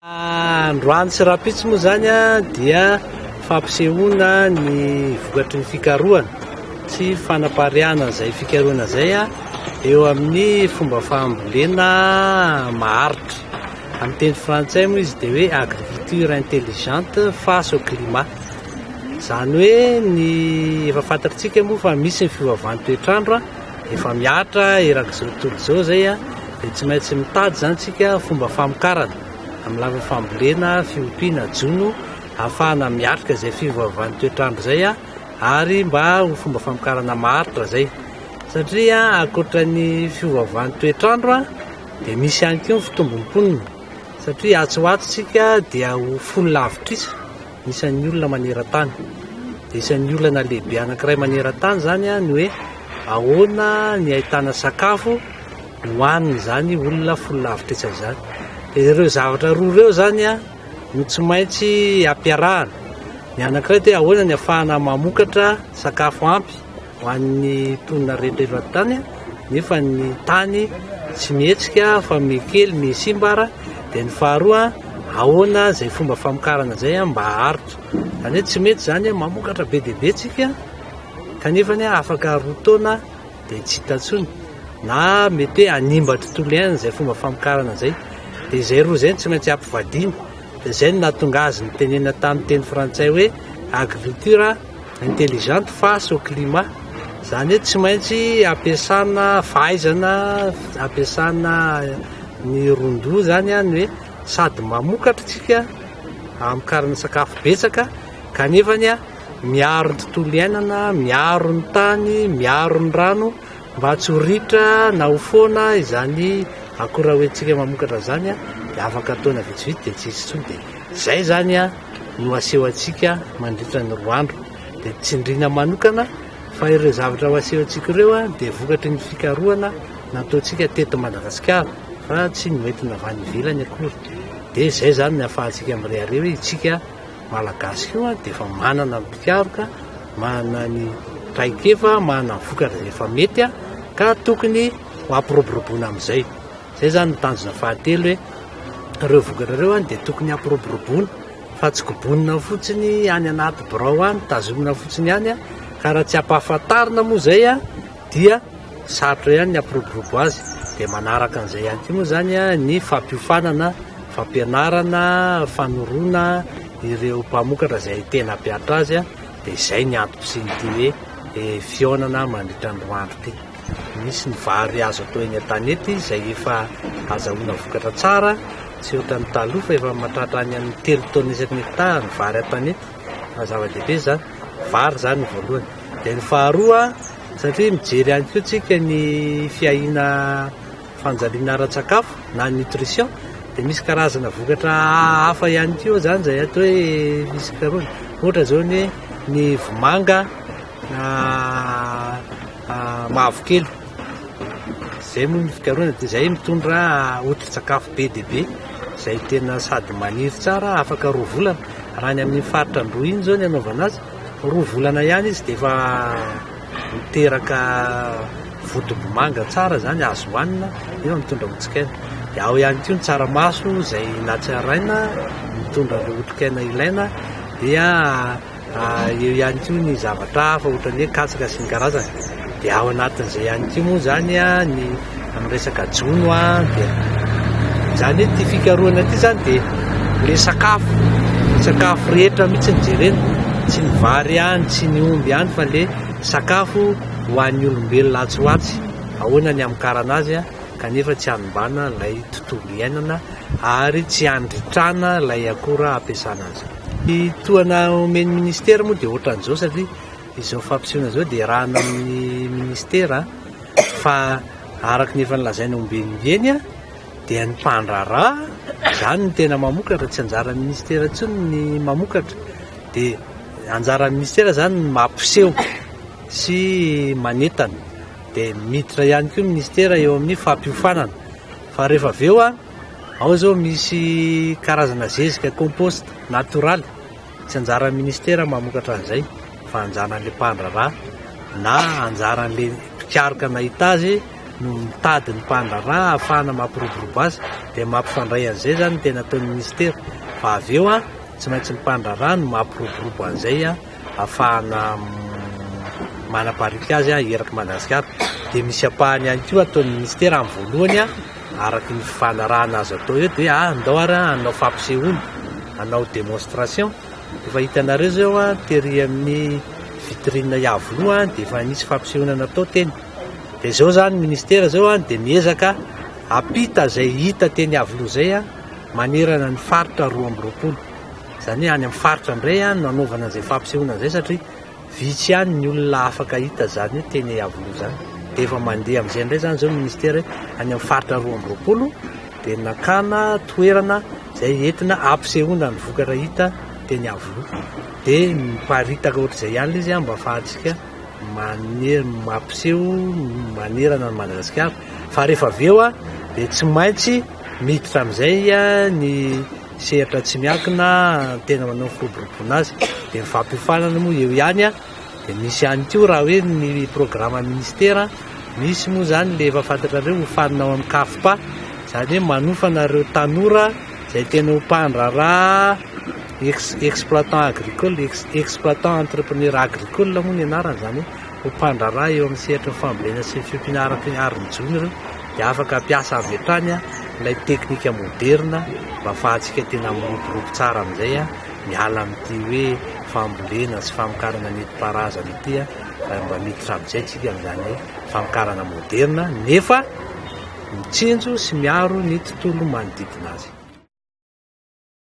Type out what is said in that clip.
Androany sy rahampitso moa izany dia fampisehoana ny vokatry ny fikarohana sy fanapariahana izay fikarohana izay eo amin'ny fomba fambolena maharitra. Amin'ny teny frantsay moa izy dia hoe agriculture intelligente face au climat. Izany hoe ny efa fantatritsika moa fa misy ny fiovaovan'ny toetr'andro, efa mihatra erak'izao tontolo izao izay dia tsy maintsy mitady izany isika fomba famokarana amin'ny lafiny fambolena, fiompiana, jono ahafahana miatrika izay fiovaovan'ny toetr'andro izay ary mba ho fomba famokarana maharitra izay. Satria ankoatra ny fiovaovan'ny toetr'andro dia misy ihany koa ny fitombon'ny mponina satria atsy ho atsy isika dia ho folo lavitrisa ny isan'ny olona maneran-tany. Dia isan'ny olana lehibe anankiray maneran-tany izany ny hoe ahoana ny ahitana sakafo hohanin'izany olona folo lavitrisa izany. Dia ireo zavatra roa ireo izany no tsy maintsy ampiarahana. Ny anankiray dia ahoana ny ahafahana mamokatra sakafo ampy ho an'ny mponina rehetra eto an-tany nefa ny tany tsy mihetsika fa mihakely, mihasimba ara. Dia ny faharoa, ahoana izay fomba famokarana izay mba haharitra. Izany hoe tsy mety izany mamokatra be dia be tsika kanefa afaka roa taona dia tsy hita intsony na mety hoe hanimba tontolo iainana izay fomba famokarana izay. Dia izay roa izay no tsy maintsy ampivadiana. Dia izay no nahatonga azy nitenena tamin'ny teny frantsay hoe agriculture intelligente face au climat. Izany hoe tsy maintsy ampiasana fahaizana, ampiasana ny ron-doha izany ny hoe sady mamokatra isika hamokarana sakafo betsaka kanefa miaro ny tontolo iainana, miaro ny tany, miaro ny rano mba tsy ho ritra na ho foana izany akora hoentintsika mamokatra izany dia afaka taona vitsivitsy dia tsy hisy intsony. Dia izay izany no aseho antsika mandritra ny roa andro. Dia tsindriana manokana fa ireo zavatra ho aseho antsika ireo dia vokatry ny fikarohana nataontsika teto Madagasikara fa tsy noentina avy any ivelany akory. Dia izay izany no ahafahantsika mirehareha hoe isika Malagasy koa dia efa manana ny mpikaroka, manana ny traikefa, manana ny vokatra izay efa mety ka tokony ho ampiroboroboana amin'izay. Izay izany ny tanjona fahatelo hoe ireo vokatra ireo dia tokony hampiroboroboana fa tsy kobonina fotsiny any anaty birao any, tazomina fotsiny any ka raha tsy ampahafantarina moa izay dia sarotra ihany ny hampiroborobo azy. Dia manaraka an'izay ihany koa moa izany ny fampiofanana, fampianarana, fanoroana ireo mpamokatra izay tena hampihatra azy. Dia izay ny antom-pisian'ity hoe fihaonana mandritra ny roa andro ity. Misy ny vary azo atao eny an-tanety izay efa azahoana vokatra tsara, tsy ohatran'ny taloha fa efa mahatratra any amin'ny 3 taonina isaky ny hectare ny vary an-tanety. Fa zava-dehibe izany, vary izany ny voalohany. Dia ny faharoa, satria mijery ihany koa tsika ny fiahiana fanjariana ara-tsakafo na nutrition, dia misy karazana vokatra hafa ihany koa izany izay atao hoe misy karohina. Ohatra izao ny hoe ny vomanga mavokely, izay moa ny fikarohana dia izay mitondra otritsakafo be dia be, izay tena sady maniry tsara afaka roa volana. Raha any amin'ny faritra Androy iny izao ny anaovana azy, roa volana ihany izy dia efa miteraka vodibomanga tsara izany azo hohanina nefa mitondra otrikaina. Dia ao ihany koa ny tsaramaso izay natsaraina mitondra ireo otrikaina ilaina dia eo ihany koa ny zavatra hafa ohatran'ny hoe katsaka sy ny karazany. Dia ao anatin'izay ihany koa moa izany ny amin'ny resaka jono dia izany hoe ity fikarohana ity izany dia ilay sakafo, sakafo rehetra mihitsy no jerena, tsy ny vary ihany, tsy ny omby ihany fa ilay sakafo ho an'ny olombelona atsy ho atsy, ahoana ny hamokarana azy kanefa tsy hanimbana ilay tontolo iainana ary tsy handritrana ilay akora ampiasana azy. Ny tohana omen'ny ministera moa dia ohatran'izao satria izao fampisehoana izao dia iarahana amin'ny ministera fa araka ny efa nolazaina ombienimbeny dia ny mpandraharaha izany no tena mamokatra, tsy anjaran'ny ministera intsony ny mamokatra, dia anjaran'ny ministera izany ny mampiseho sy manentana, dia miditra ihany koa ny ministera eo amin'ny fampiofanana, fa rehefa avy eo ao izao misy karazana zezika compost natoraly, Tsy anjaran'ny ministera mamokatra an'izay fa anjaran'ilay mpandraharaha na anjaran'ilay mpikaroka nahita azy no mitady ny mpandraharaha ahafahana mampiroborobo azy, dia mampifandray an'izay izany no tena ataon'ny minisitera, fa avy eo tsy maintsy ny mpandraharaha no mampiroborobo an'izay ahafahana manapariaka azy eraky Madagasikara. Dia misy ampahany ihany koa ataon'ny minisitera amin'ny voalohany araka ny fifanarahana azo atao eo dia andao ary hanao fampisehoana, hanao démonstration. Efa hitanareo izao tery amin'ny vitrine Iavoloha dia efa nisy fampisehoana natao teny. Dia izao izany ministera izao dia miezaka hampita izay hita teny Iavoloha izay manerana ny faritra 22. Izany hoe any amin'ny faritra indray no hanaovana an'izay fampisehoana izay satria vitsy ihany ny olona afaka hita izany hoe teny Iavoloha izany. Dia efa mandeha amin'izay indray izany izao ny ministera hoe any amin'ny faritra 22 dia nakana toerana izay entina hampisehoana ny vokatra hita teny Iavoloha. Dia miparitaka ohatr'izay ihany ilay izy mba ahafahantsika mane- mampiseho manerana an'i Madagasikara. Fa rehefa avy eo dia tsy maintsy miditra amin'izay ny sehatra tsy miankina tena manao ny firoboroboana azy. Dia ny fampiofanana moa eo ihany dia misy ihany koa raha hoe ny programme ministera, misy moa izany ilay efa fantatrareo hofanina ao amin'ny CAFPA, izany hoe manofana ireo tanora izay tena ho mpandraharaha ex- exploitant agricole, ex- exploitant entrepreneur agricole moa ny anarany, izany hoe ho mpandraharaha eo amin'ny sehatry ny fambolena sy ny fiompiana araka ny ary ny jono ireo dia afaka hampiasa avy hatrany ilay teknika moderina mba ahafahantsika tena miroborobo tsara amin'izay miala amin'ity hoe fambolena sy famokarana nentim-paharazana ity fa mba miditra amin'izay tsika amin'izany hoe famokarana moderina nefa mitsinjo sy miaro ny tontolo manodidina azy.